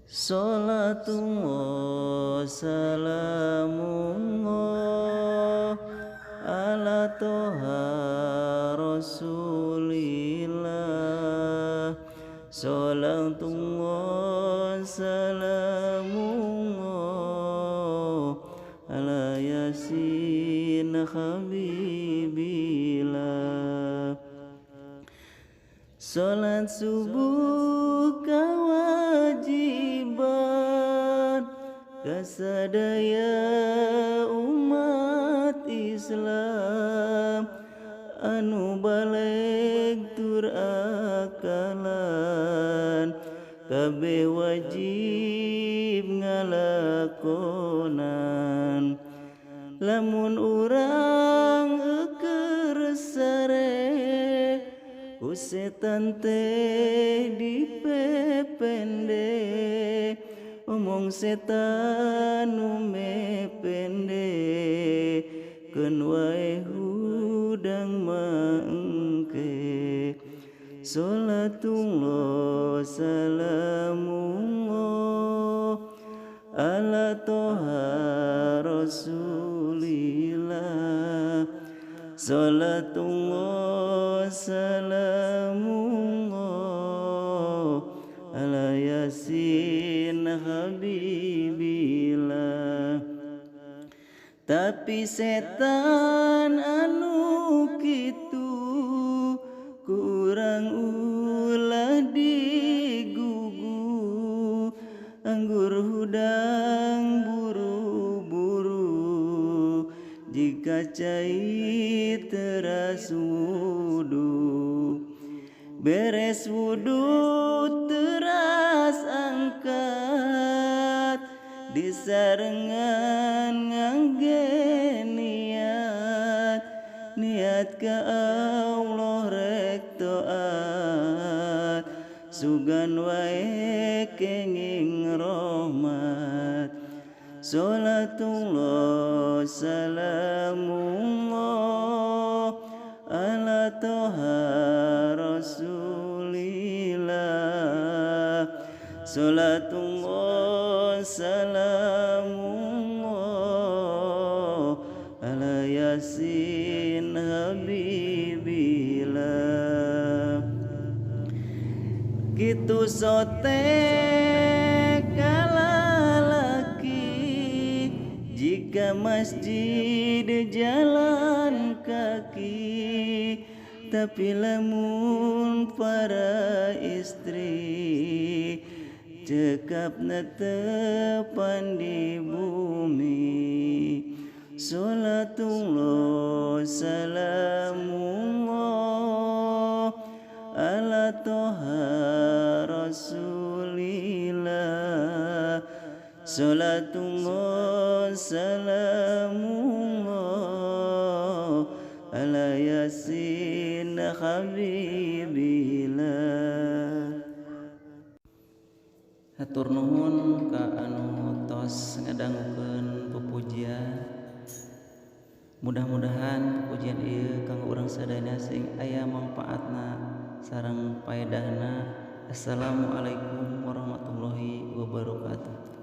Salatullah salamullah ala toha rasulillah. Salatullah salamullah ala yasin habibillah. Salat subuh kewajiban kasadaya umat Islam, anu baleg tur akalan kabeh wajib ngalakonan. Lamun urang keur sare ku setan teh dipepende, omong setan nu mepende, keun wae hudang mangke. Salatullah salamullah ala toha rasulillah. Salatullah salamullah ala yasin habibillah. Tapi setan anu kitu kurang ulah digugu, anggur hudang buru-buru jika cai teras wudu. Beres wudu teras angkat, disarengan ngangge niat, niat ka Allah rek taat, sugan wae kenging rahmat. Salatullah salamullah ala toha rasulillah. Salatullah salamullah ala yasin habibillah. Kitu sote kalalaki jika masjid jalan kaki, tapi lamun para istri cekap netepan di bumi. Salatullah salamullah ala toha rasulillah. Salatullah salamullah ala yasin habibillah. Hatur nuhun ka anu tos ngadangukeun pupujian. Mudah-mudahan pupujian ieu kanggo urang sadayana sing aya mangpaatna sareng paedahna. Assalamualaikum warahmatullahi wabarakatuh.